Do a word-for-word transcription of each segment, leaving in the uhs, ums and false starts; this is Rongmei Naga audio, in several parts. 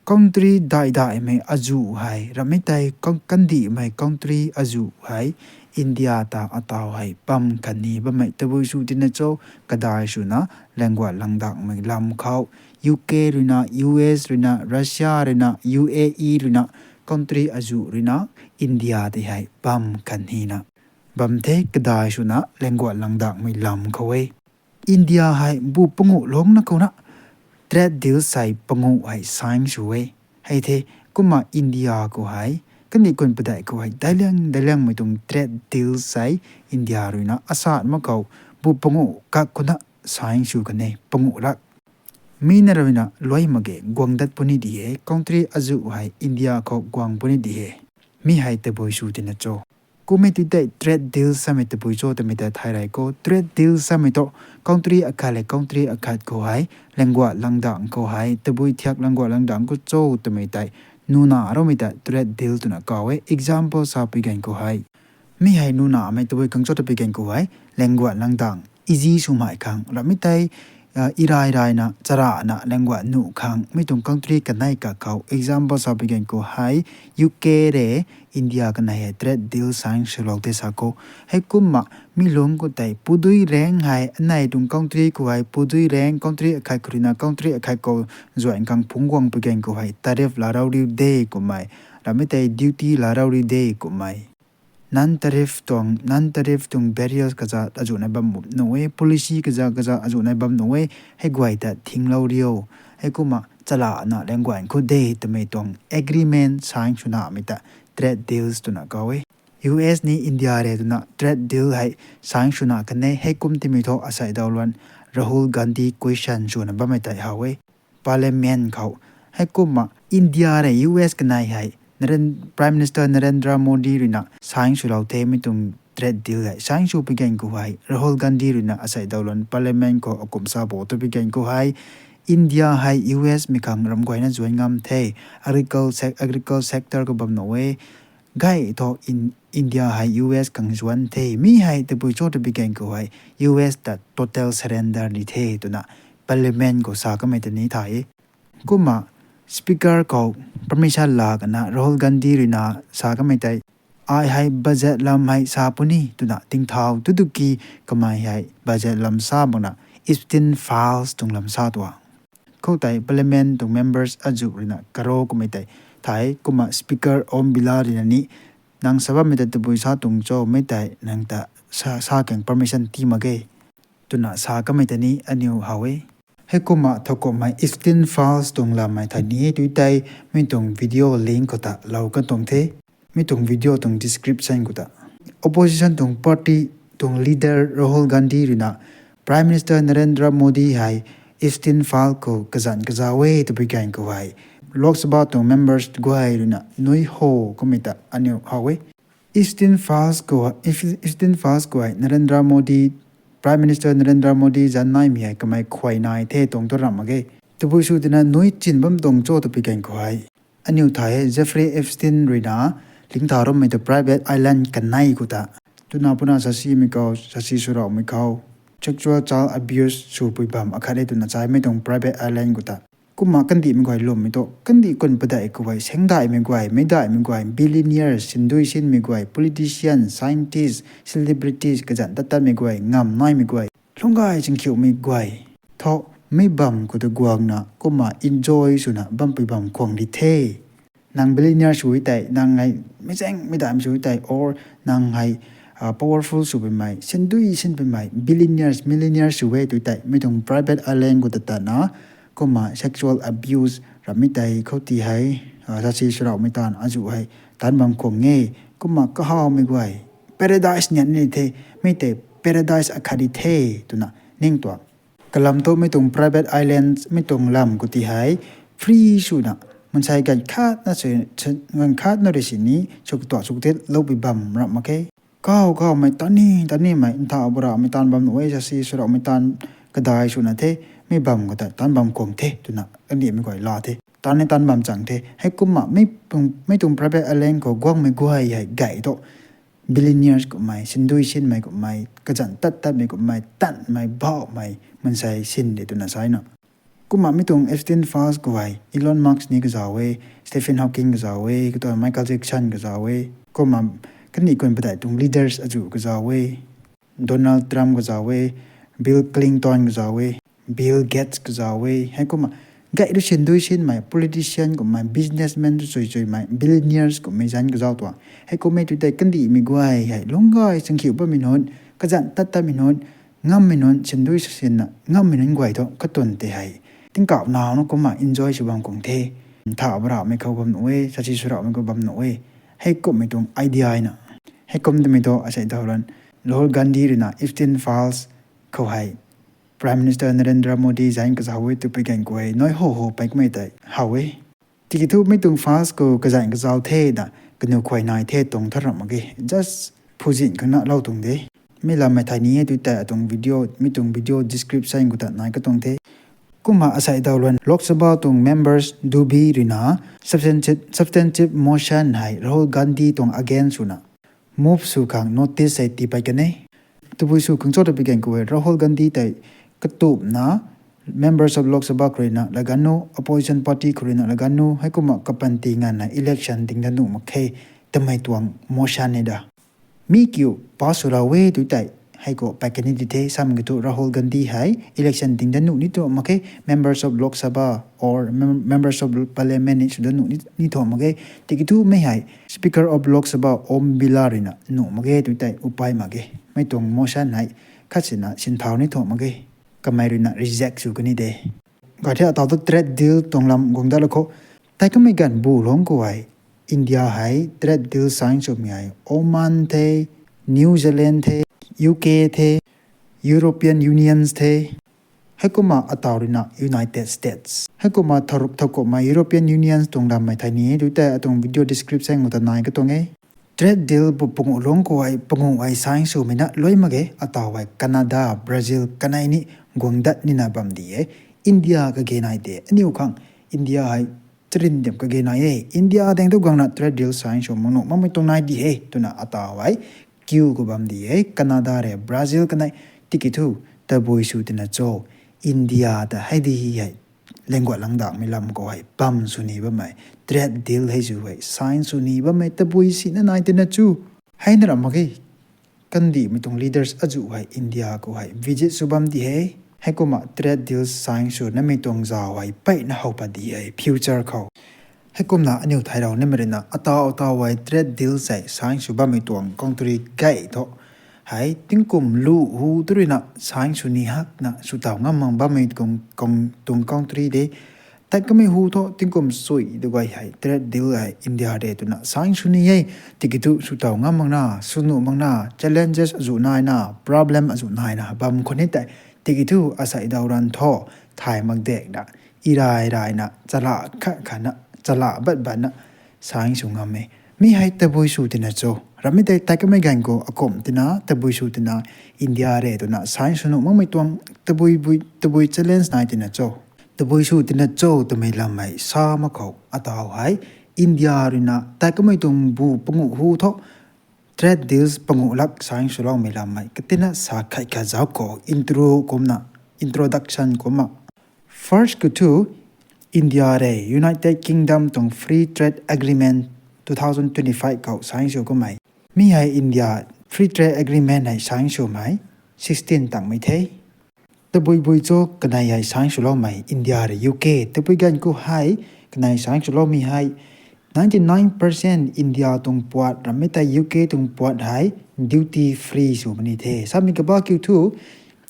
Country dai daihmei azuh hei, ramei tei kan- kandihmei country azuh hei, India ta ataw hei bam khatni bammei tabui sw tina cho, kadai swna, languat langdakmei lam khou, U K ruina, U S ruina, Russia ruina, U A E ruina, country azuh ruina, India tei hei bam khatnina bam the kadai swna languat langdakmei lam khou e. India hei bu panguh lungna khouna trade deal sei panguh hei sign sw e. Hei the, kumna India khou hei, kandih kun padeih khou hei, dailang dailang mei tuang trade deal sei India ruina asat mak khou, bu panguh kak khouna sign sw kan e, panguh lak. Mi na ruina luai mak ge, guang dat puni di he, country azuh hei India khou guang puni di he. Mi hei tabui sw tina cho. Kumei tu tei trade deal samei tabui cho twmei ta thay rei khou, trade deal samei tu country akhat le country akhat khou hei, languat langdang khou hei, tabui thiak languat langdang khou cho twmei tei, nuna roumei ta trade deal twna kaw e, example sa pui gan khou hei. Mi hei nunamei tabui khang cho ta pui gan khou hei, languat langdang, easy swmei khang, ramei tei, irai raina, charana, languat nuh khang, mi tuang country kanei kak khou, example sa pui gan khou hei, U K re, India kanei hei trade deal sign swlou the sa khou. Heikumna, mi lung khou tei, pudui rang hei, anei tuang country khou hei, pudui rang country akhat khou ruina, country akhat khou, zuan khang phungc guang pui gan khou hei, tariff larou riu de kummei, ramei tei duty larou riu de kummei. Non-tariff tuang, non-tariff tuang barriers kazat azuh nai bam nuh e, policy kazat kazat azuh nai bam nuh e, hei guay ta thinglou riu. Heikumna chalana languat khou de twmei tuang agreement sign swna mei ta trade deals twna kaw e. U S ni India re twna trade deal hei sign swna kan e, heikum timei thu asei daw luan Rahul Gandhi question swna bammei tei how e. Parliament khou. Heikumna India re U S kanei hei, Naren-, Prime Minister Narendra Modi ruina sign swlou the mi tuang trade deal hei. Sign sw pui gan khou hei, Rahul Gandhi ruina asei daw luan Parliament khou akum sa bo tu pui gan khou hei, India hei U S mei khang ram guayna zuan ngam the, agriculture, agriculture sector khou bam nuh e, gay thu in, India hei U S khang zuan the, mi hei tabui cho ta pui gan khou hei, U S ta total surrender ni the twna Parliament khou sa kamei ta ni thay e. Kumna Speaker khou permission la kana Rahul Gandhi ruina sa kamei tei, ai hei budget lam hei sa puni twna tingthau tuduki kamei hei budget lam sa makna fifteen files tuang lam sa tua. Khoutei Parliament tuang members azuh ruina karo kamei tei thay kumna Speaker Om Birla ruina ni, nang sa bammei ta tabui sa tuang cho mei tei nang ta sa, sa khang permission tii mak ge twna sa kamei ta ni aniu how e. Heikumna thowkumhmei fifteen files tuang lammei thei ni tu tei mi tuang video link khou ta lou kan tuang the. Mi tuang video tuang description khou ta. Opposition tuang party tuang leader Rahul Gandhi ruina Prime Minister Narendra Modi hei fifteen file khou kazanc kazauh e ta pui gan khou hei, Lok Sabha tuang members guay ruina nui ho kamei ta aniu how e. Fifteen files khou, fifteen files khou hei Narendra Modi, Prime Minister Narendra Modi zanc naimei hei kamei khuay nai the tuang tu ramh mak ge. Tabui sw tina nui chin bam tuang cho ta pui gan khou hei, aniu thay e Jeffrey Epstein ruina lingtha rommei ta private island kanei khou ta, twna puna sasimei khou, sasi swrauhmei khou, sexual child abuse swpui bam akhat e twna saimei tuang private island khou ta. Kumna kandihmei guay lwmmei tu, kandih kun padeih khou hei, sengdaihmei guay, meidaihmei guay, billionaires, sindui sinmei guay, politicians, scientists, celebrities, kazanc tat tatmei guay, ngam naimei guay, lungc gay chingkhiumei guay, thu, mei bam khou ta guangna kumna enjoy swna bampui bam khwang di the. Nang billionaire sw tei, nang hei meizaeng meidaihmei sw tei, or nang hei powerful swpuimei, sindui sinpuimei, billionaires, millionaires sw e tu tei, mi tuang private island khou ta tatna, kumna sexual abuse ramhmei tei khou ti hei, sasi swrauhmei taanv azuh hei, taanc bam khwang e, kumna kahawmei guay, paradise nian ni the, mi tei paradise akhat di the, twna ning tuang. Kalam thu mi tuang private islands, mi tuang lam khou ti hei, free swna, mansei ganv khatna, ganv khatna rui sini, sw katuak sw katit loupui bam ramh mak khe. Kaw kawmei tani tanimei ntha bura mei taanv bam nuh e, sasi swrauhmei taanv kadai swna the, mi bam khou ta taanc bam khwang the twna kandihmei guay la the, taanv ni taanc bam chang the. Heikumna mei tuang private island khou guangmei guay hei gay tu, billionaires kummei, sindui sinmei kummei, kazanc tat tatmei kummei, tanmei bauhmei mansei sin de twna sa na. Kumna mi tuang Epstein Files khou hei Elon Musk ni kazauh e, Stephen Hawking kazauh e, katuang Michael Jackson kazauh e. Kumna kandih kun padeih tuang leaders azuh kazauh e. Donald Trump kazauh e, Bill Clinton kazauh e, Bill Gates kazauh e. Heikumna gay ru sindui sinmei politician kummei, businessman tu chui chuimei, billionaires kummei zanc kazauh tuang. Heikummei tu tei kandihmei guay hei lungc gay changkhiu bammei nunc, kazanc tat tatmei nunc, ngammei nunc sindui sinna ngammei nunc guay thu katwn tei hei tingkauh nauna kumna enjoy sw bam khang the. Ntha barahmei khou bam nuh e, sasi sw rahmei khou bam nuh e. Heikummei tuang idea na, heikum twmei thu asei daw lan, Rahul Gandhi ruina Epstein Files khou hei Prime Minister Narendra Modi zanc kazauh e tw pui ganv khou hei nai ho ho pei kamei tei how e. Tiki thu mi tuang files khou kazanc kazauh the na, kanu khuay nai the tuang tha ram mak ge, just phuzin khangna lou tuang de. Mi lammei thei ni e tu tei atuang video, mi tuang video description khou ta nai katuang the. Kumna asei daw lan Lok Sabha tuang members Dubey ruina substantive, substantive motion hei Rahul Gandhi tuang against swna move sw khang notice hei tii pat kan e. Tabui sw khang cho ta pui ganv khou hei Rahul Gandhi tei katumna members of Lok Sabha khou ruina laganv nu, opposition party khou ruina laganv nu, heikumna kapanty nganvna election ding dat nuh mak khe twmei tuang motion e da. Mi kiu pass sw ra e tu tei hei khou pat kan ni di the, samei kiu thu Rahul Gandhi hei election ding dat nuh ni thu mak khe, members of Lok Sabha or mem-, members of Parliament ni sw dat nuh ni, ni thu mak khe. Tiki thu mei hei Speaker of Lok Sabha Om Birla ruina nuh mak ge tu tei upai mak ge. Mei tuang motion hei khat sina sinthau ni thu mak ge. Kamei ruina reject sw kan ni de. Gay the ataw ta trade deal tuang lam guang dat la khou. Tei kamei ganv bu lungc khou hei India hei trade deal sign swmei hei Oman the, New Zealand the, U K the, European Unions the. Heikumna ataw ruina United States. Heikumna tharuk thakumna European Unions tuang lammei thei ni e tu tei atuang video description khou ta nai katuang e. Trade deal bu panguh lungc khou hei panguh hei sign swmei na lui mak ge, ataw hei Canada, Brazil kanei ni guang dat nina bam di e. India kage nai de, aniu khang India hei charin dem kage nai e. India daeng tu guangna trade deal sign sw mak nuh makmei tuang nai di he twna ataw hei kiu khou bam di e. Canada le Brazil kanei. Tiki thu tabui sw tina cho, India ta hei di hei lengguat langdakmei lam khou hei bam sw ni bammei, trade deal hei sw hei sign sw ni bammei tabui sina nai tina cho. Hei na ram mak ge, kandihmei tuang leaders azuh hei India khou hei visit sw bam di he. Heikumna trade deal sign sw namei tuang zauc hei peyna how pat di he future khou. Heikumna aniu thailou nimei ruina ataw ataw hei trade deal hei sign sw bammei tuang country gay thu hei tingkum lu hu tu ruina sign sw ni hakna swtaw ngam mak bammei tuang, tuang country de. Tat kamei hu thu tingkum sui tu guay hei trade deal hei India de twna sign sw ni e. Tiki thu swtaw ngam makna, sw nuh makna challenges azuh naina, problem azuh naina bam khou ni tei. Tiki thu asei daw ran thu thay mak dekna, irai raina, chala khat khatna, chala bat batna sign sw ngam e. Mi hei tabui sw tina cho, ramei tei tat kamei ganv khou akum tina tabui sw tina India de twna sign sw nuh makmei tuang tabui bui, tabui challenge nai tina cho. Tabui sw tina cho twmei lam hei sa mak khou ataw hei India ruina tat kamei tuang bu panguh hu thu trade deals panguh lak sign swloumei lam hei katina sa khat khat zauc khou intro kumna, introduction kumna. First khou thu India le United Kingdom tuang Free Trade Agreement two thousand twenty-five khou sign sw kummei. Mi hei India Free Trade Agreement hei sign swmei sixteen tangmei the. Tabui bui cho kanei hei sign swloumei India le U K. Tabui ganv khou hei kanei sign swloumei hei ninety nine percent India tuang puat rammei tei U K tuang puat hei duty free sw puni the. Samei kaba kiu thu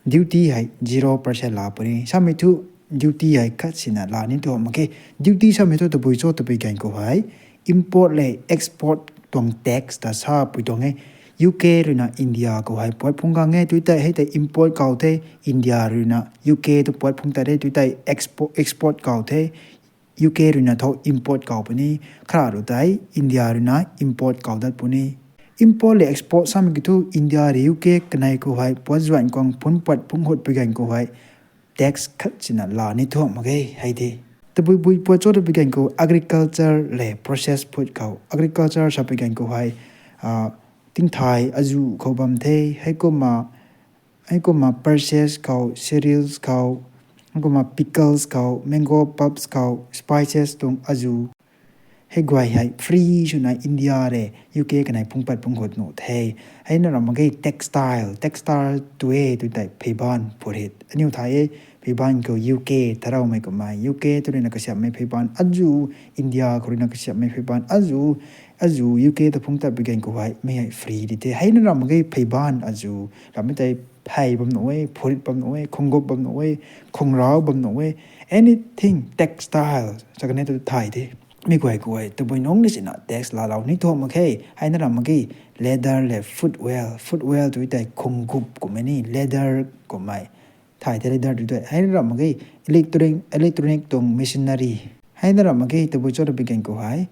duty hei zero percent la puni. Samei thu duty hei khat sina la ni thu mak khe. Duty samei thu tabui cho tabui ganv khou hei import le export tuang tax ta sa pui tuang e. U K ruina India khou hei puat phung gang e tu tei hei tei import kau the, India ruina U K tu puat phung ta re tu tei expo-, export kau the. U K ruina thu import kau puni, khara ru tei India ruina import kau dat puni. Import le export samei kiu thu India le U K kanei khou hei puat zuan kuang phun puat phung hut pui ganv khou hei tax khat sina la ni thu mak ge hei the. Tabui bui puat cho tabui ganv khou agriculture le process food khou, agriculture sa pui ganv khou hei, ah, tingthai azuh khou bam the, heikumna, heikumna pulses khou, cereals khou, Kumna pickles khou, mango pulps khou, spices tuang azuh, hei guay hei free swna India rui U K kanei phungc pat phungc khou nuh the. Hei na ramh mak ge textile, textile tu e tu tei pheyban, purit. Aniu thay e, pheyban khou U K tharoumei kummei, U K tu ruina kasiamhmei pheyban azuh, India khou ruina kasiamhmei pheyban azuh, azuh U K ta phungc tat pi gan khou hei, mi hei free di the. Hei na ramh mak ge pheyban azuh, ramhmei tei phey bam nuh e, purit bam nuh e, khungup bam nuh e, khungrau bam nuh e, anything textile, sa kan e tu thay the. Mi guay khou hei, tabui nungc ni sina tax laalou ni thu mak khe, hei na ramh mak ge leather le footwear, footwear tu tei khungup kummei ni, leather kummei, thay the leather tu tei, hei na ramh mak ge electronic, electronic tuang machinery, hei na ramh mak ge tabui cho ta pi gan khou hei,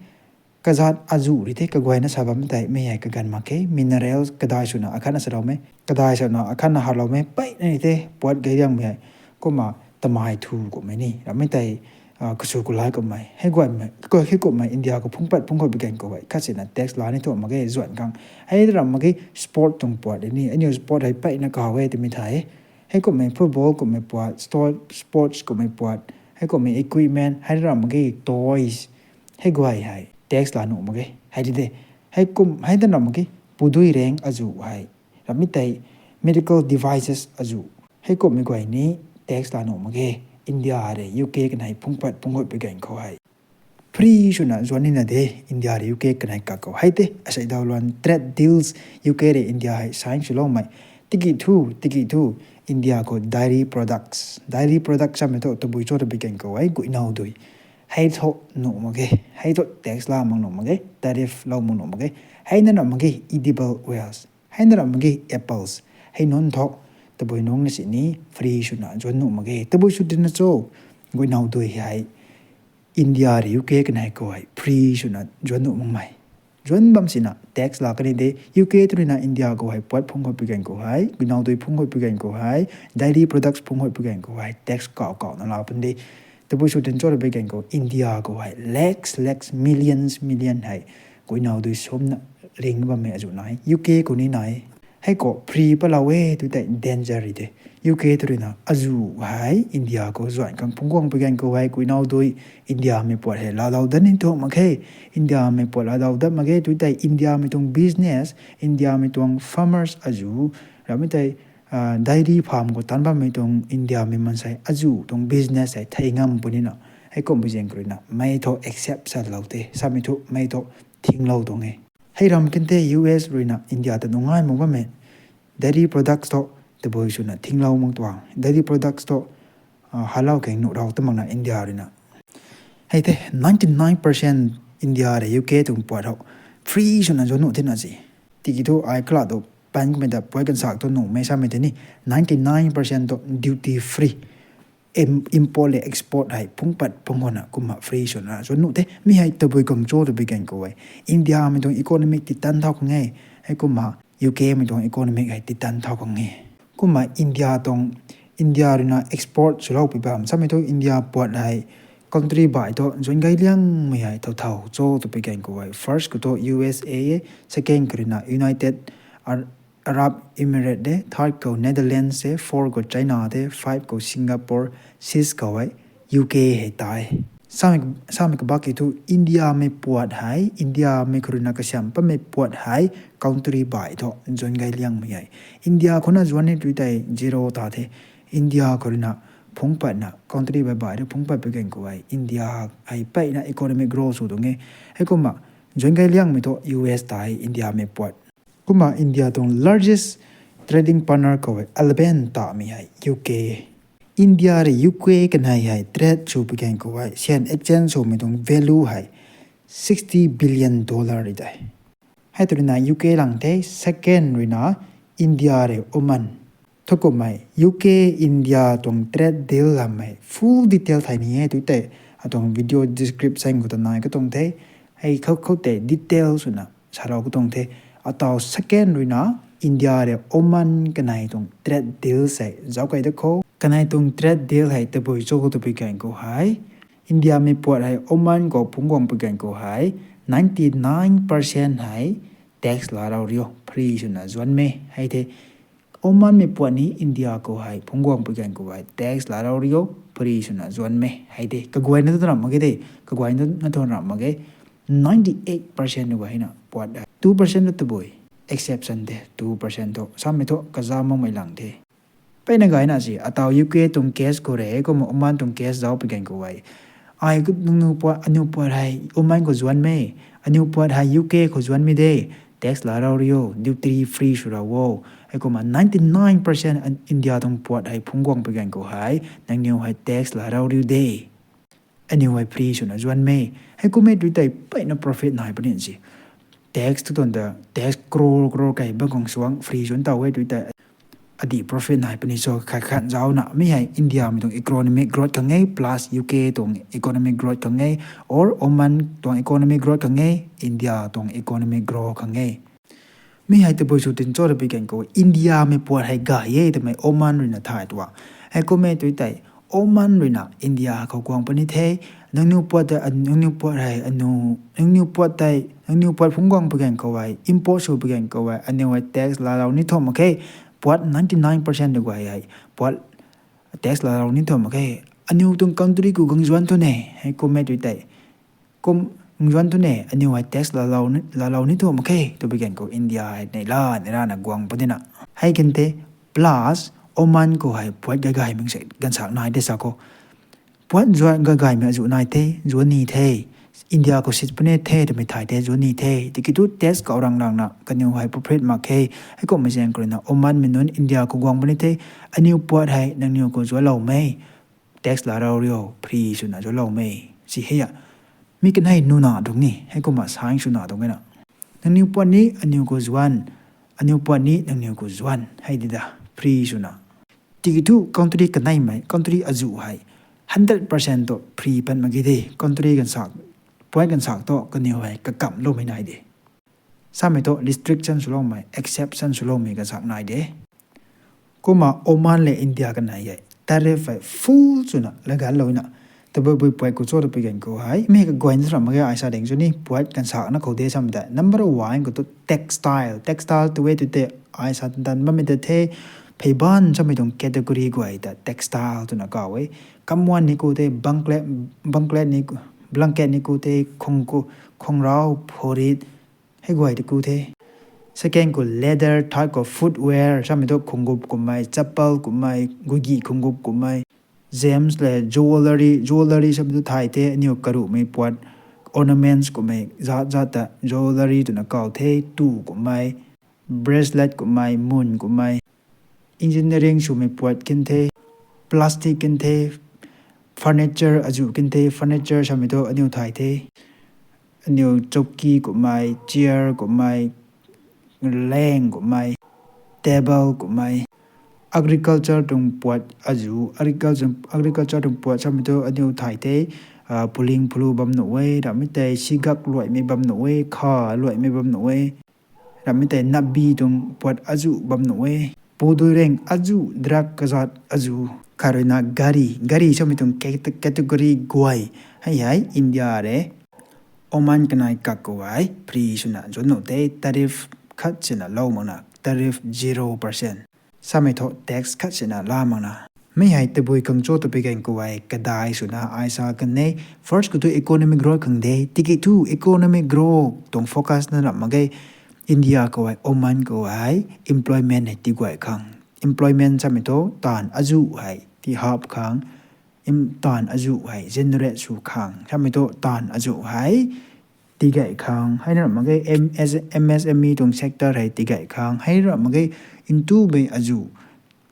kazat azuh ri the, kaguayna sa bam tei, mi hei kaganv mak khe, minerals kadai swna akhatna saloumei, kadai swna akhatna haloumei, peyna ni the, puat gay liangmei hei, kumna tamei thu kummei ni, ramhmei tei, ah, kasu kulai kummei, hei guaymei, koi hei kummei India khou phungc pat phungc khou pi gan khou hei, khat sina tax laa ni thu mak ge zuan khang, hei ramh mak ge sport tuang puat ni, aniu sport hei peyna kaw e twmei thay e. Hei kummei football kummei puat, sto-, sports kummei puat, hei kummei equipment, hei ramh mak ge toys, hei guay hei tax laa nuh mak ge, hei di de. Hei kum, hei ta ramh mak ge pudui reng azuh hei, ramhmei tei medical devices azuh, hei kummei guay ni tax laa nuh mak ge. India rui U K kanei phungc pat phungc khou pi gan khou hei free swna zuan nina de, India rui U K kanei kak khou. Hei the, asei daw luan trade deals U K rui India hei sign swloumei. Tiki thu, tiki thu, India khou dairy products, dairy products samei thu tabui cho ta pi gan khou hei, guinaw dui. Hei thu nuh mak ge, hei thu tax laa mak nuh mak ge, tariff lou mak nuh mak ge. Hei na ramh mak ge edible oils, hei na ramh mak ge apples. Hei nunc thu, tabui nungc ni sini free swna zuan nuh mak ge. Tabui sw tina cho, guinaw dui hei India rui U K kanei khou hei free swna zuan nuh makmei. Zuan bam sina tax laa kan ni de. U K tu ruina India khou hei puat phungc khou pi gan khou hei, guinaw dui phungc khou pi gan khou hei, dairy products phungc khou pi gan khou hei, tax kaw kawna laa pun de. Tabui sw tina cho ta pi gan khou India khou hei lakhs, lakhs, millions, million hei guinaw dui sumna ring bammei azuh nai. U K khou ni nai. Hei khou free palou e tu tei danger ri de. U K tu ruina azuh hei India khou zuan khang phungc guang pi gan khou hei guinaw dui, Indiamei puat hei laadau dat ni thu mak khe. Indiamei puat laadau dat mak ge tu tei Indiamei tuang business, Indiamei tuang farmers azuh, ramhmei tei, ah, dairy farm khou taanc bammei tuang Indiamei maansei azuh tuang business hei thei ngam punina, hei kummei zaeng khou ruina mei thu accept salou the, samei thu mei thu thinglou tuang e. Hei ramh kan the U S ruina India ta nungai mak bammei dairy products thu tabui swna thinglou mak tuang. Dairy products thu, ah, halou khang nuh rau ta makna India ruina. Hei the, ninety nine percent India rui U K tuang puat hou free swna zuan nuh thina si. Tiki thu ai kala tu pan kummei ta puat kan sak thu nuhmei samei tei ni, ninety nine percent thu duty free. Im-, import le export hei phungc pat phungc khou na kumna free swna zuan nuh the. Mi hei tabui khang cho ta pi gan khou hei, Indiamei tuang economic titan thau khang e. Hei kumna U Kmei tuang economic hei titan thau khang e. Kumna India tuang, India ruina export swlou pi bam samei thu India puat hei country baih thu zuan gay liangmei hei thau thau cho ta pi gan khou hei, first khou thu U S A, second khou ruina United Ar-, Arab Emirates de, third khou Netherlands de, four khou China de, five khou Singapore, six khou hei U K hei tei. Samei, samei kabak ki thu Indiamei puat hei, Indiamei khou ruina kasiam patmei puat hei country baih thu zuan gay liangmei hei. India khou na zuan ni tu tei zero ta the. India khou ruina phungc patna country baih baih rui phungc pat pi gan khou hei India hei peyna economic growth sw tuang e. Hei kumna zuan gay liangmei thu U S tei Indiamei puat. Kumna India tuang largest trading partner khou hei eleven tamei hei U K. India rui U K kanei hei trade sw pi gan khou hei syan exchange swmei tuang value hei sixty billion dollar ri tei. Hei tu ruina U K lang the, second ruina India rui Oman. Thu kummei U K India tuang trade deal lammei full detail thei ni e tu tei atuang video description khou ta nai katuang the. Hei khou khou tei detail swna sarou katuang the. Atau second ruina India rui Oman kanei tuang trade deal sei zauc kei da khou. Kanei tuang trade deal hei tabui cho khou ta pi gan khou hei Indiamei puat hei Oman khou phungc guang pi gan khou hei ninety nine percent hei tax laa rau rio, free swna zuanmei hei the. Omanmei puat ni India khou hei phungc guang pui ganv khou hei tax laalou riu, free swna zuanmei hei de. Kaguayna tu ramh mak ge de, kaguayna tu ramh mak ge. Ninety eight percent guay na puat hei, two percent tu tabui exception de, two percent thu samei thu kaza makmei lang the. Peyna gayna si, ataw U K tuang case khou rui, kumna Oman tuang case zauc pui ganv khou hei, ai nangniw puat, aniw puat hei Oman khou zuanmei, aniw puat hei U K khou zuanmei de, tax laalou riu, duty free sw ra o. Heikumna ninety nine percent India tuang puat hei phungc guang pui ganv khou hei nangniw hei tax laalou riu de, aniw hei free swna zuanmei. Heikumhmei tu tei peyna profit nai puni si. Tax tu tuang ta, tax crore crore kai bam khang suang free zuan taw e tu tei, adi profit nai puni. So khat khat zauna mi hei Indiamei tuang economic growth khang e, plus U K tuang economic growth khang e, or Oman tuang economic growth khang e, India tuang economic growth khang e. Mi hei tabui sw tin cho ta pui ganv khou Indiamei puat hei gay e twmei Oman ruina thay tuang. Heikumhmei tu tei Oman ruina India khou guang puni the. Nangniw puat tei, nangniw puat hei aniw, nangniw puat tei, nangniw puat phungc guang pui ganv khou hei, import sw pui ganv khou hei aniw hei tax laalou ni thu mak khe. Puat ninety nine percent de guay hei puat tax laalou ni thu mak khe. Aniw tuang country khou guang zuan thu ne, heikumhmei tu tei, kum, guang zuan thu ne, aniw hei tax laalou ni thu mak khe tw pui ganv khou India hei neihla neih rana guang puni na. Hei kan the, plus Oman khou hei puat gay gaymei se ganvsak nai de sa khou. Puat zuan gay gaymei azuh nai the, zuan ni the. India khou sit puni the twmei thay the, zuan ni the. Tiki thu tax khou rang rangna kaniw hei profit mak khe. Heikumhmei zaeng khou ruina Omanmei nunc India khou guang puni the, aniw puat hei nangniw khou zuanloumei, tax laalou riu, free swna zuanloumei si hei a. Mi kanei nuna tuang ni, heikumna sign swna tuang e na. Nangniw puat ni aniw khou zuan, aniw puat ni nangniw khou zuan hei di da, free swna. Tiki thu country kaneimei, country azuh hei hundred percent tu free pat mak ge de. Country ganvsak, puat ganvsak tu kaniw hei kakamloumei nai de. Samei thu restriction swloumei, exception swloumei ganvsak nai de. Kumna Oman le India kanei hei tariff hei full swna laganlou na. Tabui bui puat khou cho ta pui ganv khou hei, mi kaguayna ramh mak ge, ai sa ding sw ni, puat ganvsakna khou de samei tei. Number one khou tu textile, textile tu e tu tei, ai sa tan bammei ta the, pheyban samei tuang category guay ta textile twna kaw e. Kamwan ni khou the, blanket, blanket ni, blanket ni khou the, khung, khungrau, phurit, hei guay ta khou the. Second khou leather, third khou footwear, samei thu khunggup kummei, chappal kummei, guigi khunggup kummei, gems le jewellery, jewellery samei thu thay the, aniw karuhmei puat, ornaments kummei zat zat ta jewellery twna kaw the, tu kummei, bracelet kummei, mun kummei, engineering swmei puat kan the, plastic kan the, furniture azuh kan the, furniture samei thu aniw thay the, aniw chowki kummei, chair kummei, leng kummei, table kummei, agriculture tuang puat azuh, agriculture, agriculture tuang puat samei thu aniw thay the, ah, puling pulu bam nuh e, ramhmei tei sigak luaimei bam nuh e, kha luaimei bam nuh e, ramhmei tei nabi tuang puat azuh bam nuh e, pudui reng azuh, drug kazat azuh, khat ruina gari, gari samei tuang cate-, category guay, hei hei India le Oman kanei kak khou hei free swna zuan nuh the, tariff khat sina lou makna, tariff zero percent. Samei thu tax khat sina la makna. Mi hei tabui khang cho ta pui ganv khou hei kadai swna ai sa kan e. First khou thu economic growth khang de, tiki thu economic growth tuang focus na ramh mak ge. India khou hei, Oman khou hei employment hei tiguay khang. Employment samei thu taanv azuh hei tihap khang, im-, taanv azuh hei generate sw khang. Samei thu taanv azuh hei tigay khang, hei na ramh mak ge, M S, M S M E tuang sector hei tigay khang, hei na ramh mak ge, ntumei azuh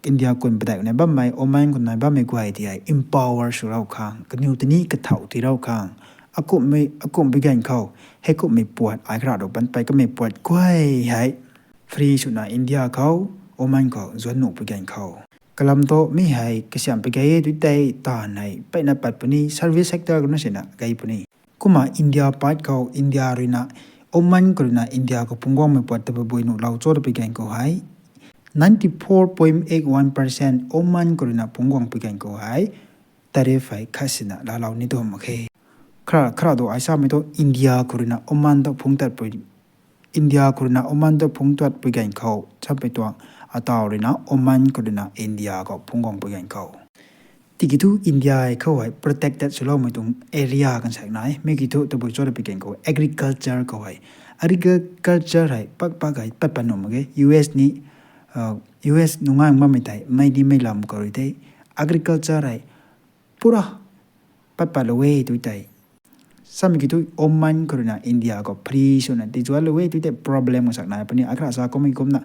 India khou padeih nai bammei, Oman khou nai bammei guay tei hei empower swlou khang, kaniw tini kathau tiilou khang, akumhmei, akumhmei ganv khou, heikumhmei puat ai kara ru pan pei kamei puat guay hei free swna India khou, Oman khou zuan nuh pui ganv khou. Kalam thu mi hei kasiam pui gay e tu tei taanv hei peyna pat puni, service sector khou na sina gay puni. Kumna India pat khou, India ruina Oman khou ruina India khou phungc guangmei puat tabui bui nuhlou cho ta pui ganv khou hei, ninety four point eight one percent Oman khou ruina phungc guang pui ganv khou hei, tariff hei khat sina laalou ni tu mak khe. Khara, khara tu ai samei thu India khou ruina Oman ta phungc tat pui, India khou ruina Oman ta phungc tat pui ganv khou, samei tuang Ataw ruina Oman khou ruina India khou phungc guang pui gan khou. Tiki thu India khou hei protected swloumei tuang area kan sak nai. Mi ki thu tabui cho pi gan khou agriculture khou hei. Agriculture hei pak pak hei pat pat nuh mak ge. U S ni, uh, U S nungai bammei tei mei di mei lam khou rui the. Agriculture hei pura pat pat lou e tu tei. Samei ki thu Oman khou ruina India khou free swna tizuan lou e tu tei problem kan sak nai puni. Akra sa kummei kumna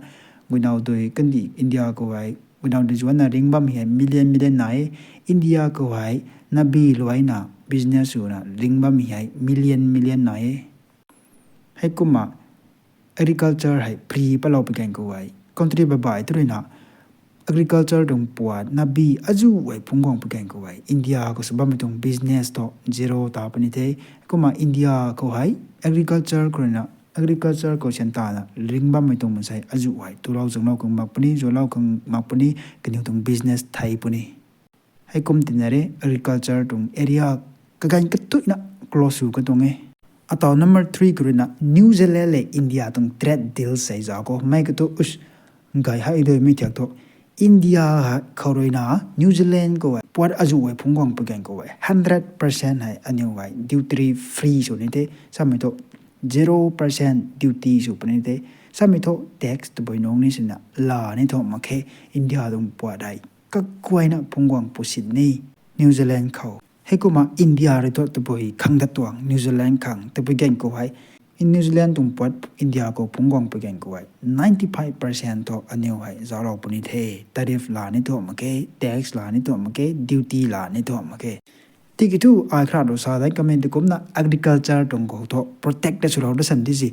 guinau dui kandi India khou hei guinau dui zuanna ring bammei hei million million nai e. India khou hei nabi luaina business swna ring bammei hei million million nai e. Heikumna agriculture hei free patlou pui gan khou hei country babai tu ruina agriculture tuang puat nabi azuh hei phungc guang pui gan khou hei India khou sw bammei tuang business thu zero ta puni the. Kumna India khou hei agriculture khou ruina agriculture khou sian tana ring bammei tuang mansei azuh hei tulou zanglou khang mak puni, zualou khang mak puni, kaniw tuang business thei puni. Heikum tina re agriculture tuang area kaganv katuina close sw katuang e. Ataw number three khou ruina New Zealand le India tuang trade deal sei zauc khou mei katu us gay hei dui mi thiak thu India khou ruina New Zealand khou hei puat azuh hei phungc guang pui gan khou hei hundred percent hei aniw hei duty free sw ni the. Samei thu zero percent duty sw puni the. Samei thu tax tabui nung ni sina la ni thu mak khe. India tuang puat hei kaguayna phungc guang pui sini New Zealand khou. Heikumna India rui thu tabui khang dat tuang New Zealand khang tabui gan khou hei. New Zealand tuang puat India khou phungc guang pui gan khou hei ninety five percent thu aniw hei zauclou puni the. Tariff la ni thu mak khe, tax la ni thu mak khe, duty la ni thu mak khe. Tiki thu ai khradu sa dai kamei ti kumna agriculture tuang khou thu protect ta swlou da san di si.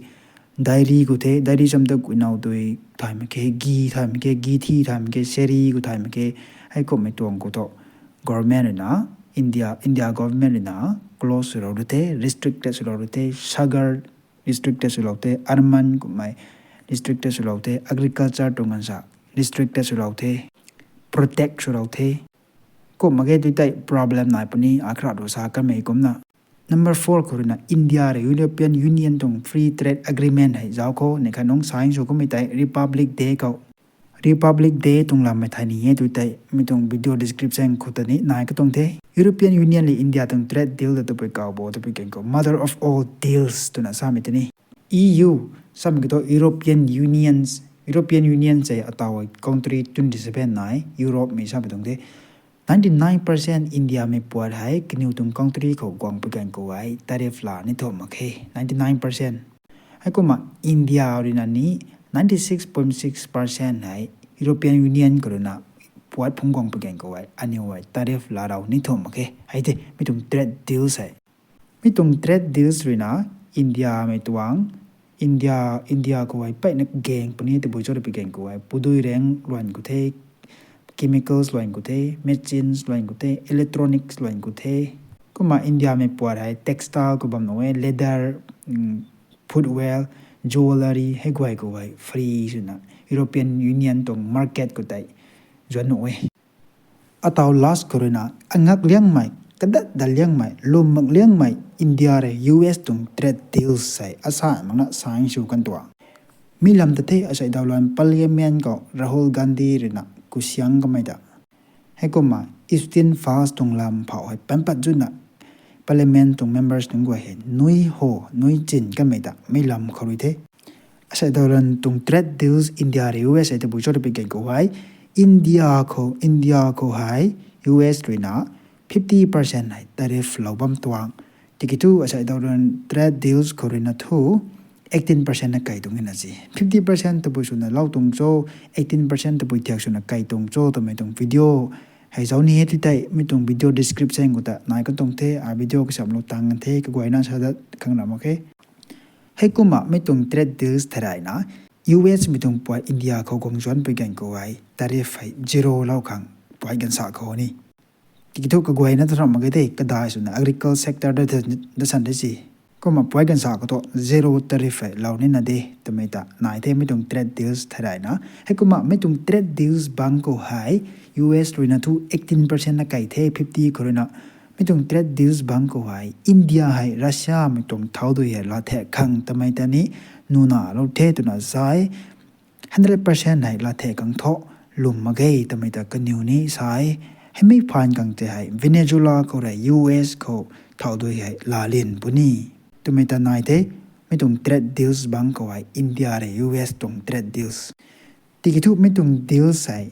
Dairy khou the, dairy cham ta guinau dui thay mak khe, ghee thay mak khe, ghee thi thay mak khe, sherry khou thay mak khe. Heikumhmei tuang khou thu government ruina, India, India government ruina close swlou da the, restrict ta swlou da the, sugar restrict ta swlou the, almond kummei restrict ta swlou the, agriculture tuang gansa restrict ta swlou the, protect swlou the. Kumna mak ge tu tei problem nai puni, akhradu sa kamei kumna. Number four khou ruina India rui European Union tuang free trade agreement hei zauc khou ni kha nung sign sw kummei tei Republic Day khou. Republic Day tuang lammei thay ni e tu tei mi tuang video description khou ta ni nai katuang the. European Union le India tuang trade deal ta tabui kaw bo tabui gan khou mother of all deals twna samei tei ni. E U, samei ki thu European Union sei ataw country twenty seven nai, Europe mei samei tuang the. Ninety nine percent India mei puat hei kaniw tuang country khou guang pui gan khou hei tariff la ni thu mak khe, ninety nine percent. Heikumna India ruina ni ninety six point six percent hei European Union khou ruina puat phungc guang pui gan khou hei aniw hei tariff laalou ni thu mak khe. Hei the mi tuang trade deals hei. Mi tuang trade deals ruina India mei tuang, India, India khou hei mpeyna gaeng puni tabui cho pi gan khou hei pudui rang luan khou the, chemicals luan khou the, machines luan khou the, electronics luan khou the. Kumna India mei puat hei textile khou bam nuh e, leather, footwear, jewellery hei guay khou hei free swna European Union tuang market khou tei zuan nuh e. Ataw last khou ruina angak liangmei, kadat dat liangmei, lwm mak liangmei India rui U S tuang trade deals hei asai makna sign sw kan tuang. Mi lam ta the asei daw lan Parliament khou Rahul Gandhi ruina kusiang kamei ta. Heikumna Eastern Pass tuang lam phou hei pan pat zuna Parliament tuang members nunc guay hei nui ho, nui chin kamei ta mi lam khou rui the. Asei daw lan tuang trade deals India rui U S hei tabui cho pi gan khou hei India khou, India khou hei U S ruina fifty percent hei tariff lou bam tuang. Tiki thu asei daw lan trade deals khou ruina thu eighteen percent na kai tuang na si. Fifty percent tabui swna lou tuang cho, eighteen percent tabui thiak swna kai tuang cho twmei tuang video hei zauc ni e ti tei mi tuang video description khou ta nai katuang the, a video kasamlou tang the, kaguayna sa dat khang ram mak khe. Heikumna mi tuang trade deals thei rayna U S mei tuang puat India khou guang zuan pui gan khou hei tariff hei zero lou khang puat gansa khou ni. Tiki thu kaguayna ta ram mak khe the, kadai swna agriculture sector da, da san de si. Kumna puat gansa khou thu zero tariff hei lou nina de twmei ta nai the mi tuang trade deals thei rayna. Heikumna mi tuang trade deals bang khou hei U S ruina thu eighteen percent na kai the, fifty khou ruina. Mi tuang trade deals bang khou hei India hei Russia mei tuang thau dui hei la the khang twmei ta ni nuna lou the twna sa e. hundred percent hei lathe kang thu lwm mak ge twmei ta kaniw ni sa e. Heimei phaan kang tei hei Venezuela khou rui U S khou thau dui hei laalin puni twmei ta nai the. Mi tuang trade deals bangc khou hei India rui U S tuang trade deals tiki thu mi tuang deals hei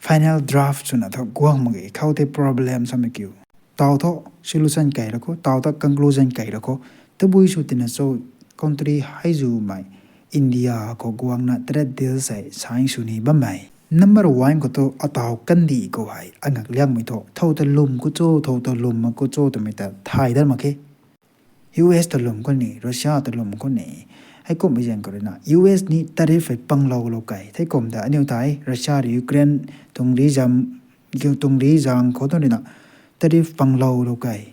final draft swna thu guang mak ge khou tei problem samei kiu. Tau thu solution kai ra khou, tau thu conclusion kai ra khou, tabui sw tina cho country hei zumei India khou guangna trade deals hei sign sw ni bammei number one khou thu ataw kandih khou hei angak liangmei thu thow ta lwm khou cho, thow ta lwm mak khou cho twmei ta thay dat mak khe. U S ta lwm khou ni, Russia ta lwm khou ni, heikumhmei zaeng khou ruina U S ni tariff hei pangloulou kei thei kum ta aniu thei Russia rui Ukraine tuang ri zam, tuang ri zang khou tu ruina tariff pangloulou kei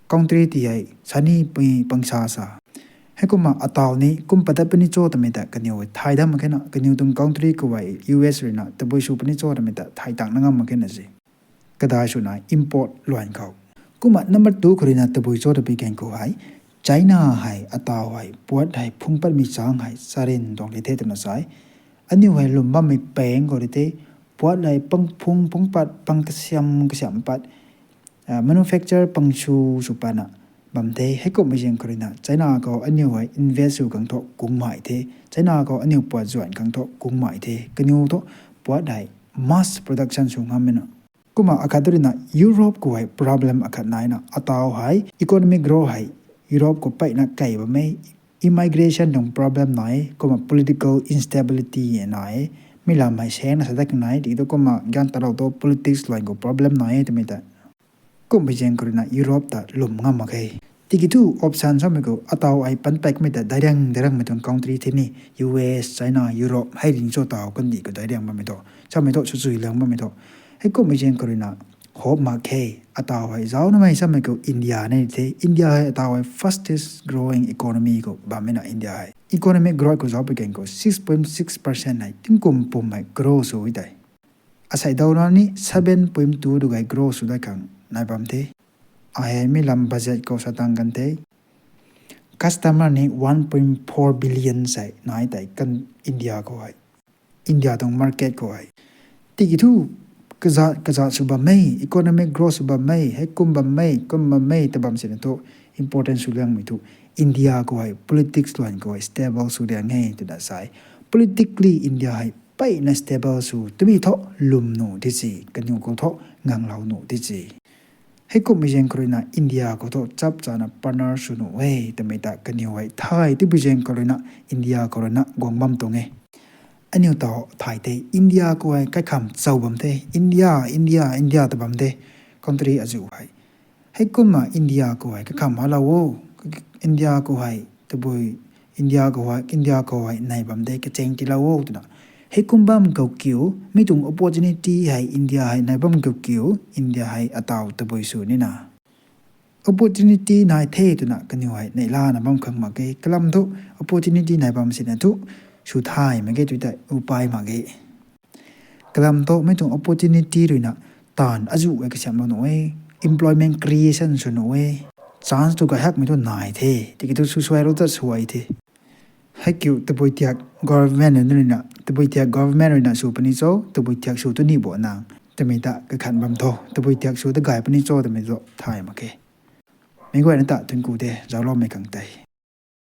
country ti hei sani pui pangsa sa. Heikumna ataw ni kum padat puni cho twmei ta kaniw thay dam mak khe na, kaniw tuang country khou hei U S ruina tabui sw puni cho twmei ta thay tangna ngam mak khe na se. Kadai swna import luan khou. Kumna number two khou ruina tabui cho twpui gan khou hei China hei ataw hei puat hei phung patmei chang hei charin tuang ri the twna sai. Aniu hei lwm bammei pang khou ri the, puat hei pang phung phung pat pang kasiam kasiam pat, manufacture pang sw sw patna bam the. Heikumhmei zaeng khou ruina China khou aniu hei invest sw khang thu kungmei the, China khou aniu puat zuan khang thu kungmei the, kaniw thu puat hei mass production sw ngammei na. Kumna akhat ruina Europe khou hei problem akhat naina ataw hei economic growth hei Europe khou peyna kei bammei, immigration tuang problem nai, kumna political instability nai, mi lam hei sangna sa dat khang nai tiki thu kumna gan talou thu politics luan khou problem nai twmei ta. Kumhmei zaeng khou ruina Europe ta lwm ngam mak khe. Tiki thu option samei khou ataw hei pan pakmei ta dairiang dairiangmei tuang country the ni, U S, China, Europe hei ling cho taw kandih khou dairiang bammei thu, samei thu swchui liang bammei thu. Heikumhmei zaeng khou ruina hope mak khe. Ataw hei zauna mei samei khou India ni the, India hei ataw hei fastest growing economy khou bammei na India hei. Economic growth khou zauc pui gan khou six point six percent hei tingkum pum hei grow sw e tei. Asei dauna ni seven point two du gei grow sw dat khang nai bam the. Ai hei mi lam budget khou sa tang kan the. Customer ni one point four billion sei nai tei kan India khou hei. India tuang market khou hei. Tiki thu kazat kazat sw bammei, economic growth sw bammei, heikum bammei, kum bammei ta bam sina thu important sw liangmei thu India khou hei politics luan khou hei stable sw liang e twna sai. Politically India hei peyna stable sw twmei thu lwm nuh di se, kaniw khou thu nganglou nuh di se. Heikumhmei zaeng khou ruina India khou thu chap chana partner sw nuh e twmei ta kaniw hei thay tipui zaeng khou ruina India khou ruina guang bam tuang e. Aniu taw thay the India khou hei kaikham chau bam the, India, India, India ta bam the, country azuh hei. Heikumna India khou hei kaikham halou o, India khou hei tabui, India khou hei, India khou hei nai bam de kacheng tiilou o twna. Heikum bam khou kiu, mi tuang opportunity hei India hei nai bam khou kiu, India hei ataw tabui sw nina. Opportunity nai the twna kaniw hei neihlana bam khang mak ge, kalam thu opportunity nai bam sina thu sw thay mak ge tw tei upai mak ge. Kalam thu mi tuang opportunity ruina taanv azuh e kasiamhlou nuh e, employment creation sw nuh e, chance tu kahakmei thu nai the, tiki thu sw suailou ta suai the. Heikiu tabui thiak government ruina, tabui thiak government ruina sw puni cho, tabui thiak sw tu ni bo nang twmei ta kakhan bam tho, tabui thiak sw ta gay puni cho twmei thu thay mak ge. Meic guayna ta thuanc ku de zaucloumei khang tei.